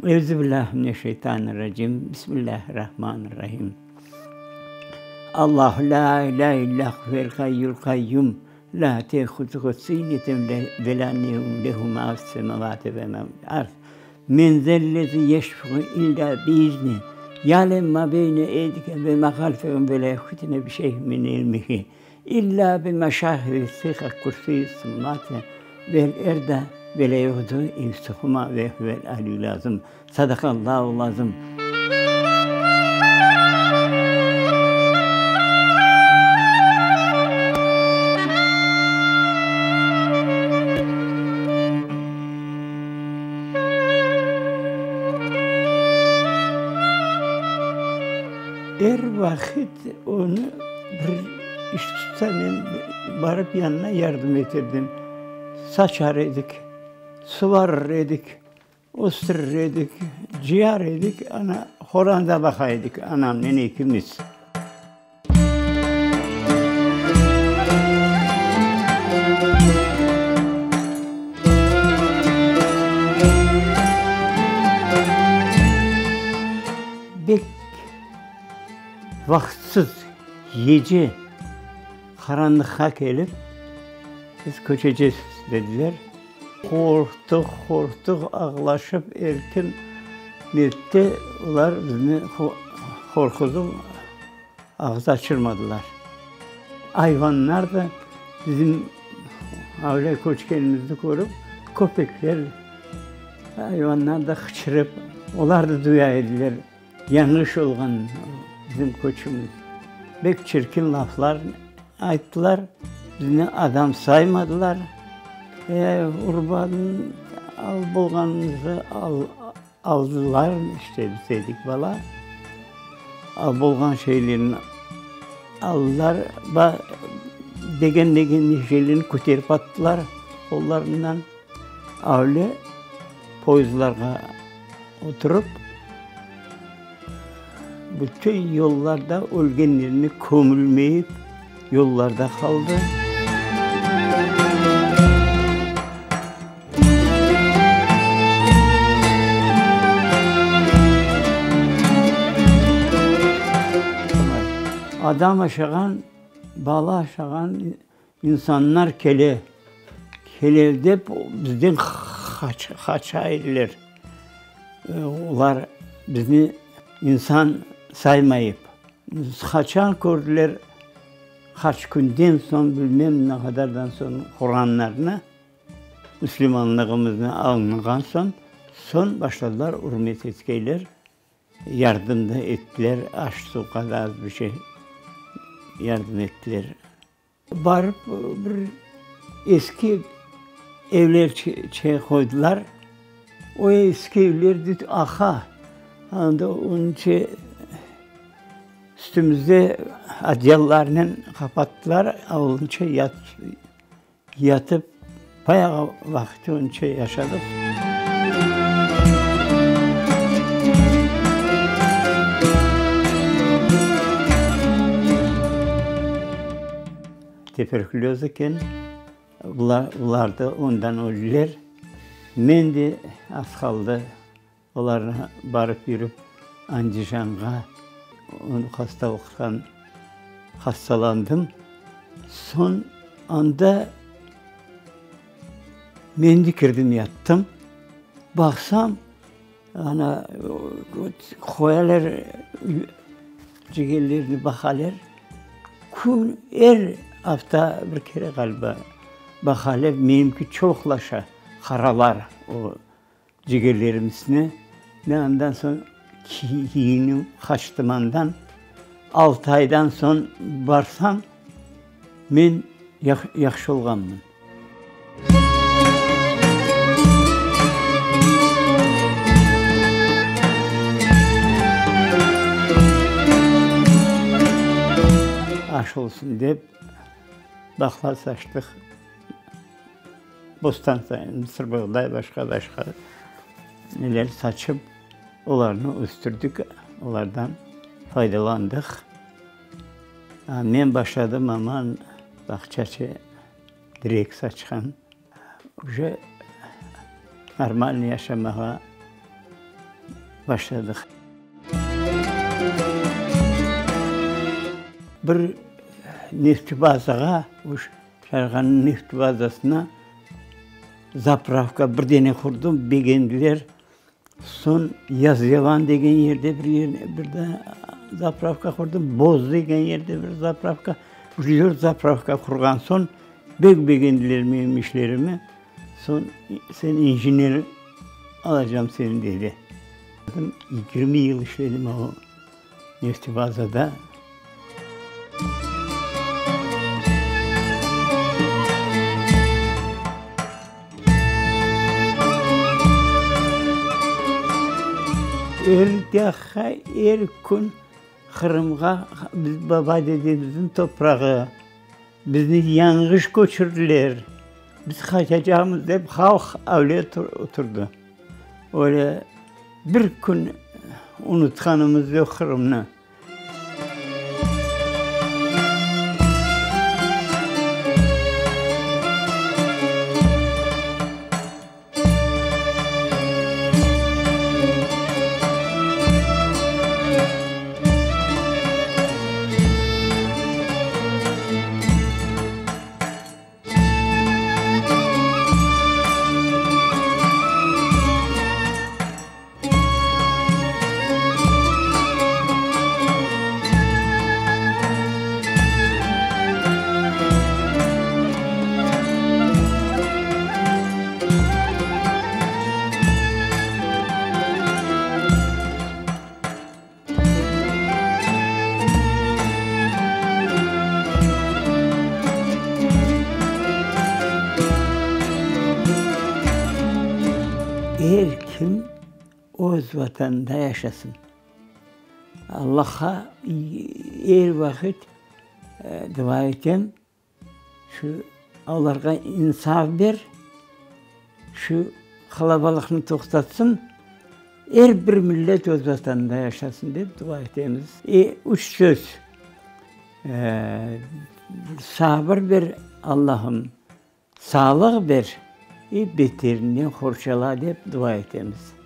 Euzubillahi mineşşeytanirracim. Bismillahirrahmanirrahim. Allahu la ilahe illa huvel hayyul kayyum. La tehuzuhu sinetun ve la nevm lehu ma fis semavati ve ma fil ard. Men zellezi yeşfe'u illa biizni. Ya'lem ma beyne eydihim ve ma halfehum ve la yuhitune bi şey'in min ilmihi illa bima şa'a vesi'a kürsiyyu semavati vel erda ve la yuhuduhu hifzuhuma ve huvel aliyyul azim. Sadaqallahu azim. Er vaqıt onı bir iş tutsa, men barıp yanına yardım eterdim. Saçar edik, suvarır edik, östürir edik, cıyar edik, ana, horanda baqa edik anamnen ekimiz. Bek vaqıtsız gece qaranlıqqa kelip, biz köçecez, dediler. Qorqtıq, qorqtıq, ağlaşıp er kim netti, olar bizni qorquzıp ağız açırmadılar. Ayvanlar da bizim öyle köçkenimizni körip, köpekler, ayvanlar da qıçırıp, olar da duya ediler yañlış olğan bizim köçümiz. Bek çirkin laflar ayttılar, bizni adam saymadılar. Urbanı al bolğanımızı aldılar, işte biz edik bala, al bolğan şeylerini aldılar, degen degen şeylerini köterip attılar qollarından, öyle poyezdlarğa oturıp, bütün yollarda ölgenlerini kömülmeyip yollarda qaldı. Adam aşağan, bala aşağan insanlar kele, kele dep bizden qaça ediler. Olar bizni insan saymayıp. Qaçan kördiler, qaç künden soñ, bilmem ne qadardan soñ Quranlarnı, müslümanlığımıznı añlağan soñ, soñ başladılar ürmet etkeyler, yardım da ettiler, aş-suvqa da az bir şey yardım ettiler. Barıp bir eski evler şey qoydılar. O eski evler deydi, aqa, anda onıñ üstümizde adyallarnen qapattılar, onıñ yatıp bayağı vaqıt onıñ yaşadıq. Tuberkulöz eken, bular da ondan öldiler. Men de az qaldı olarnı barıp yürip Andijanğa hastalıqtan hastalandım. Soñ anda men de kirdim yattım. Baqsam, ana, qoyalar cigerlerini baqalar. Kün, er afta bir kere ğaliba baqalar, menimki çoqlaşa qaralar o cigerlerim üstüne. Men andan soñ kiyinip qaçtım andan. Altı aydan soñ barsam, men yahşı olğanmın. Aş olsun dep, baqla saçtıq, bostan, mısırboğday, başqa-başqa neler saçıp, olarnı östürdik, olardan faydalandıq. Men başladım aman bağçaçı direk saçqan. Uje normalnıy yaşamağa. Başladıq. Bir neftebazağa, Şarqanıñ neftebazasına zapravka bir dene qurdım, begendiler. Soñ Yazyalan degen yerde bir yer, bir de zapravka qurdım, Boz degen yerde bir zapravka. Üç dört zapravka qurğan soñ bek begendiler menim işlerimi. Soñ sen injener alacam seni dedi. 20 yıl işledim o neftebazada. Er daqqa, er kün Qırımğa biz baba-dedemizniñ toprağı. Bizni yañğış köçürdiler, biz qaytacaqmız dep halq avle oturdı. Öyle bir kün unutqanımız yoq Qırımnı. Er kim öz vatanında yaşasın. Allahqa er vaqıt dua etem, şu olarğa insaf ber, şu qalabalıqnı toqtatsın, er bir millet öz vatanında yaşasın dep dua etemiz. E, üç söz, sabır ber, Allahım, sağlıq ber, e beterinden qorçala dep dua etemiz.